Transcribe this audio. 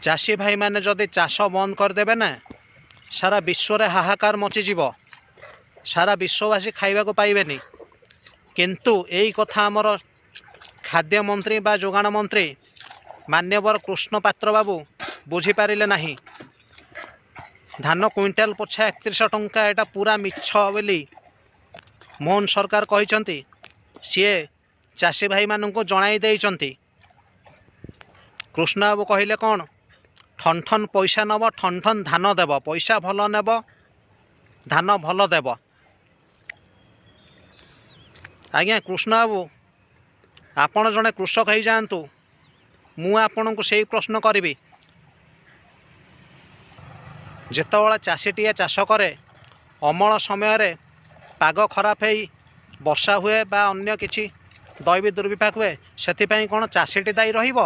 ଚାଷୀ ଭାଇମାନେ ଯଦି ଚାଷ ବନ୍ଦ କରିଦେବେ ନା, ସାରା ବିଶ୍ୱରେ ହାହାକାର ମଚିଯିବ, ସାରା ବିଶ୍ୱବାସୀ ଖାଇବାକୁ ପାଇବେନି। କିନ୍ତୁ ଏଇ କଥା ଆମର ଖାଦ୍ୟମନ୍ତ୍ରୀ ବା ଯୋଗାଣ ମନ୍ତ୍ରୀ ମାନ୍ୟବର କୃଷ୍ଣ ପାତ୍ର ବାବୁ ବୁଝିପାରିଲେ ନାହିଁ। ଧାନ କୁଇଣ୍ଟାଲ ପଛା 3100 ଟଙ୍କା ଏଇଟା ପୁରା ମିଛ ବୋଲି ମୋହନ ସରକାର କହିଛନ୍ତି। ସିଏ ଚାଷୀ ଭାଇମାନଙ୍କୁ ଜଣାଇ ଦେଇଛନ୍ତି। କୃଷ୍ଣବାବୁ କହିଲେ କ'ଣ, ଠନ୍ ଠନ୍ ପଇସା ନେବ, ଠନ୍ ଠନ୍ ଧାନ ଦେବ। ପଇସା ଭଲ ନେବ, ଧାନ ଭଲ ଦେବ। ଆଜ୍ଞା କୃଷ୍ଣବାବୁ, ଆପଣ ଜଣେ କୃଷକ ହେଇଯାଆନ୍ତୁ, ମୁଁ ଆପଣଙ୍କୁ ସେଇ ପ୍ରଶ୍ନ କରିବି। ଯେତେବେଳେ ଚାଷୀଟିଏ ଚାଷ କରେ, ଅମଳ ସମୟରେ ପାଗ ଖରାପ ହେଇ ବର୍ଷା ହୁଏ ବା ଅନ୍ୟ କିଛି ଦୈବୀ ଦୁର୍ବିପାକ ହୁଏ, ସେଥିପାଇଁ କ'ଣ ଚାଷୀଟି ଦାୟୀ ରହିବ?